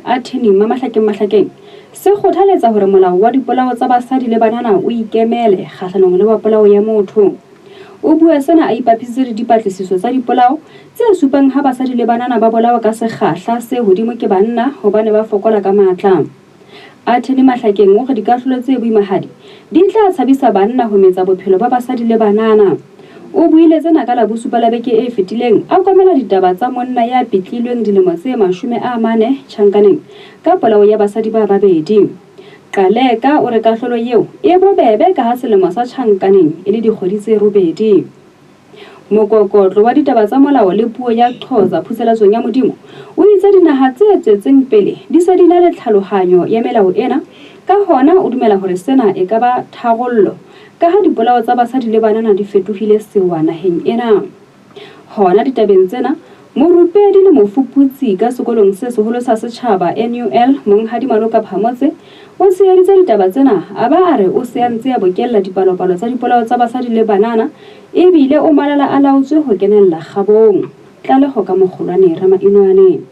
Attorney Mamahlakeng Mahlakeng, se kgothaletsa hore molao wa dipolao tsa basadi le banana o ikemele kgahlanong le wa polao ya motho. O bua sena a ipapisitse le dipatlisiso tsa dipolao tse supang ha basadi le banana ba bolawa ka sekgahla se hodimo ke banna hobane ba fokola ka matla. Attorney Mahlakeng o re dikahlolo tse boimahadi di tla tshabisa banna ho metsa bophelo ba basadi le banana. O buile tsena ka Labosupa la beke e fetileng a komela ditaba tsa monna ya pitlilweng dilemo tse 40 tjhankaneng ka polao ya basadi ba babedi. Qaleka o re kahlolo eo e bobebe kaha selemo sa tjhankaneng e le dikgwedi tse robedi. Mokokotlo wa ditaba tsa molao le puo ya Xhosa Phuselatsong ya Modimo o itse dinaha tse tswetseng pele di se di na le tlhalohanyo ya melao ena, ka hona o dumela hore sena e ka ba tharollo kaha dipolao tsa basadi le banana di fetohile sewa naheng ena. Hona ditabeng tsena, morupedi le mofuputsi ka sekolong se seholo sa setjhaba, NUL, Monghadi Maloka Phamotse, o tsheheditse ditaba tsena a ba a re o se a ntse a bokella dipalopalo tsa dipolao tsa basadi le banana ebile o malala a laotswe ho kenella kgabong. Tlaleho ka Mokgolwane Ramainwane.